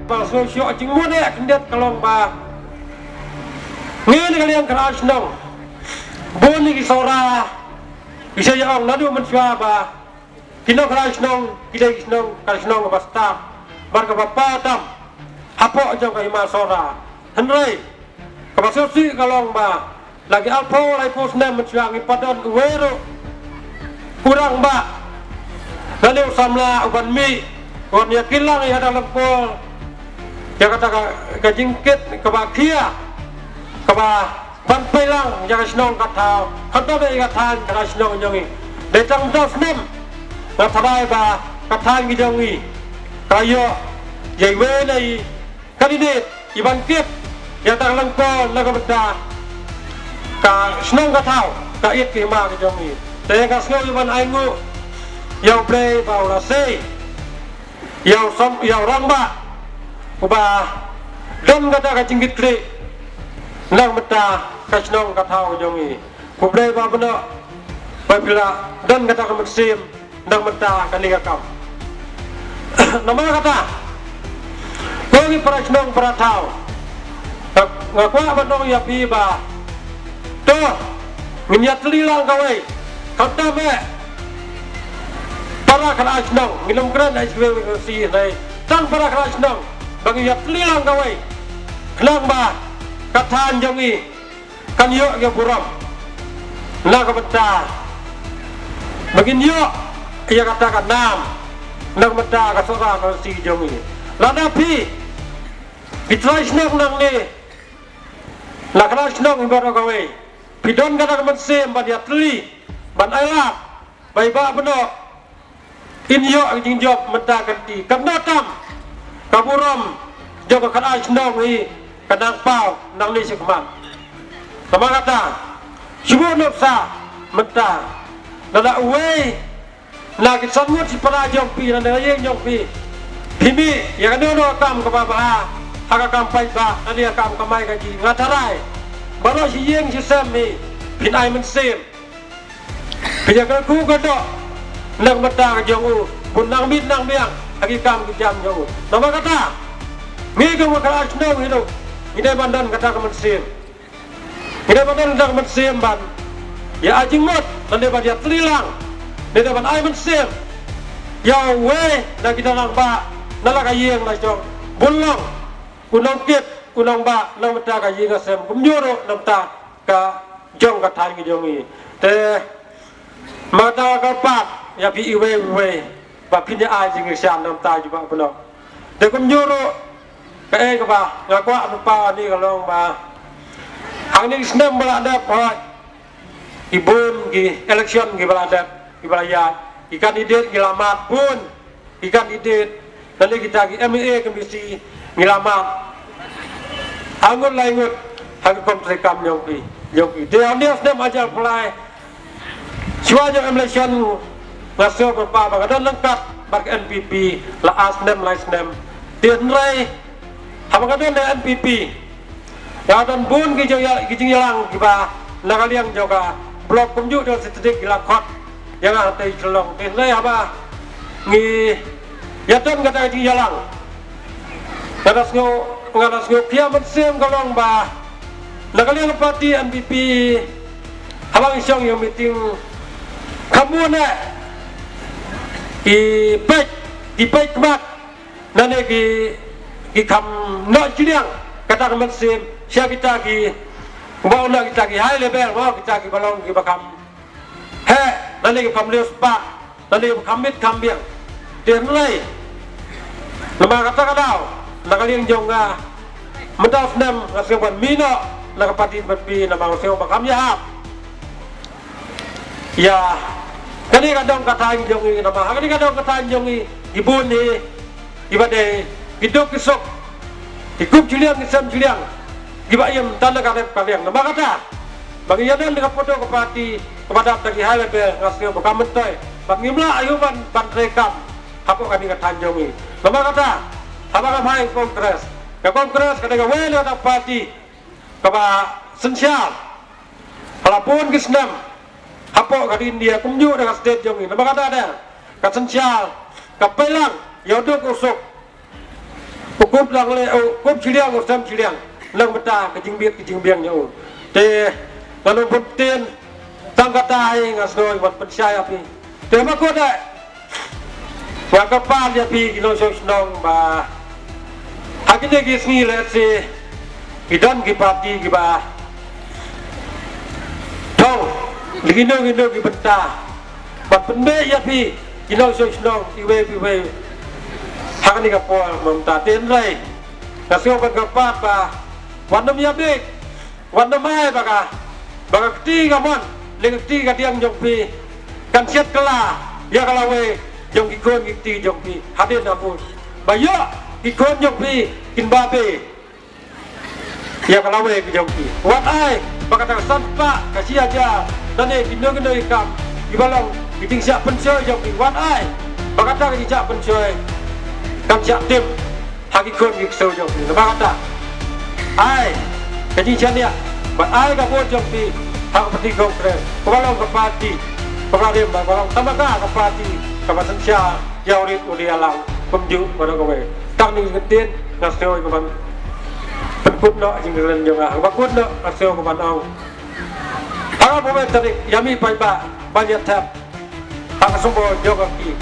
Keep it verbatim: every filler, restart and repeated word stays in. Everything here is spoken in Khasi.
Ba sngewsih jingmut eh khyndiat ka long ba ngi na ka liang ka Raid Shnong, bun ki Sohra ki shu ïa ong naduh mynshuwa ba ki nong ka Raid Shnong ki dei ki nong ka Raid Shnong ba stad bad kaba paw tam hapoh jong ka hima Sohra. Hynrei kaba sngewsih ka long ba la ki arphew laiphew snem mynshuwa ngi pat don uwei ruh u rangbah lane u samla uban mih, uban ïa kylliang ïa ka lyngkor ïa kata ka, ka jingkit kaba khia kaba ban pynlang ïa ka shnong ka thaw, khamtam ïa ka thaiñ ka shnong jong ngi. Dei tang mynta snem nga tharai ba ka thaiñ ka jong ngi ka ïoh ïa iwei na i candidate i ban kit ïa ka lyngkor na ka bynta ka shnong ka thaw, ka ïit ka hima ka jong ngi. Te nga sngew ïa ban ainguh ïa U Blei ba u la sei ïa u som, ïa u rangbah uba don kata ka jingkitkhlieh na ka bynta ka shnong ka thaw ka jong ngi. U Blei ba bynnoh ba phi la don kata ka mynsiem na ka bynta kane ka kam. Namar kata, ko ki para shnong para thaw, nga, nga kwah ban ong ïa phi ba to ngin ïatylli lang kawei. Khamtam eh para ka Raid Shnong, ngin ym kren ïa kiwei kiwei ki, tang para ka Raid Shnong ba ngin ïatylli lang kawei khnang ba ka thaiñ jong ngi kan ïoh ïa ka burom na ka bynta ba ngin ïoh ïa kata ka nam na ka bynta ka Sohra ka Sohra jong ngi. Lada phi, phi trai shnong nangne na ka Raid Shnong hi baroh kawei, phi don kata ka mynsiem ban ïatylli, ban ailad ba i Bah Bnok in ïoh ka jingjop mynta ka lynti, kan ym tam ka burom jong ka Raid Shnong hi kan nang paw nangne shakhmat. Namar kata, shu buh nuksa mynta, lada uwei na ki san ngut shipara jong phi, na ka ïing jong phi, phi mih ïa kano kano ka kam kaba bha, ha ka kam paidbah lane ka kam kamai kajih, nga tharai baroh shi ïing shi sem hi phin ai mynsiem. Phi ïa kyrkhu kyrdoh na ka bynta ka jong u, bun nang miet nang biang ha ki kam ki jam jong u. Namar kata, ngi kum ka Raid Shnong hi ruh ngi dei ban don kata ka mynsiem. Ngi dei ban don kata ka mynsiem ban ïa ai jingmut, ngi dei ban ïatylli lang, ngi dei ban ai mynsiem ïa uwei na kita rangbah na la ka ïing la jong, bun long u nongkit u nongbah na ka bynta ka ïing ka sem, kumjuh ruh na ka bynta ka jong ka thaiñ ka jong ngi. Te mynta nga kyrpad ïa phi iwei iwei ba phin ïa ai jingkyrshan na ka bynta jong u Bah Bnok. Te kumjuh ruh kaei kaba nga kwah ban paw hangne ka long ba hangne ki snem ba la dep, hooid, ki bun ki election kiba la dep, kiba la ïaid, ki candidate ki la mad bun, ki candidate lane kita ki M L A, ki M P ngi la mad ha ngut lai ngut ha ki kam treikam jong phi, jong phi. Te hangne snem ar hajar arphew lai, shuwa jong election, nga sngew ba, ba nga don ryngkat bad ka N P P la ar snem lai snem. Te hynrei haba nga don ha N P P, nga don bun ki jingïa-, ki jingïalang kiba na ka liang jong ka block kumjuh jong ka state ki la khot ïa nga hangtei Shillong. Te hynrei haba ngi ïa don kata ka jingïalang, nga da sngew, nga da sngew khia mynsiem ka long ba na ka liang ka party N P P, haba ngi shong ïa ka meeting, kham bun eh ki peit, ki peit khmat, lane ki, ki kham noh jylliew kata ka mynsiem sha kita ki, ba u noh kita ki high level, ba kita kiba long kiba kham heh, lane kiba kham riewspah, lane kiba kham miet kham biang. Te hynrei namar kata ka daw, na ka liang jong nga, mynta u snem nga sngew ban mih noh na ka party N P P, namar nga sngew ba kham ïahap ïa kane ka dong ka thaiñ jong ngi, namar ha kane ka dong ka thaiñ jong ngi, ki bun hi kiba dei ki duk ki suk, ki kup jylliew ki sem jylliew, kiba im tang na ka rep ka riang. Namar kata, ba ngi ïa don da ka poto ka party kaba dap da ki high level, nga sngew ba kam myntoi ba ngim lah aïu ban, ban treikam hapoh kane ka thaiñ jong ngi. Namar kata, haba nga phai Congress, ka Congress ka dei kawei na ka party kaba synshar ha la bun ki snem hapoh ka ri India, kumjuh da ka state jong ngi. Namar kata de ka synshar, ka pynlang ïa u duk u suk, U kup lang le, u kup shiliang, u sem shiliang. Nang mynta ka jingbiang, ka jingbiang ïa u. Te ngan ym pynbteng tang katta, nga sngew ban pynshai ïa phi. Te ba kut ai, nga kyrpad ïa phi ki nongshong shnong ba ha kine ki sngi lehse ki don ki party kiba thong, kino kino ki bynta ban pynbeit ïa phi ki nongshong shnong iwei pa iwei ha kane ka por mynta. Te hynrei nga sngew ban kyrpad ba wat nym ïabit, wat nym ai ba ka, ba ka kti kamon lane ka kti kadiang jong phi kan shet kylla ïa ka lawei jong ki khun ki kti jong phi. Hadien ba bun ba ïoh ki khun jong phi kin ba beh ïa ka lawei ka jong phi. Wat ai ba kata ka san spah, ka shi hajar, lane kino kino ki kam kiba long ki jingshah pynshoi jong phi, wat ai ba kata ka jingshah pynshoi kan shah tip ha ki khun ki ksew jong phi. Namar kata, ai ka jingshaniah bad ai ka vote jong phi ha ka party Congress, kaba long ka party kaba la rim bad kaba long tang ka party kaba synshar ïa u rit u ïalang kumjuh kano kawei. Tang kine ki kyntien nga sngew ïa ka ban pynkut noh jingkren jong nga. Kaba kut noh nga sngew ka ban ong, ha ka bynta tarik ïa mih paidbah ban ïa thep ha ka symbol jong ka kti.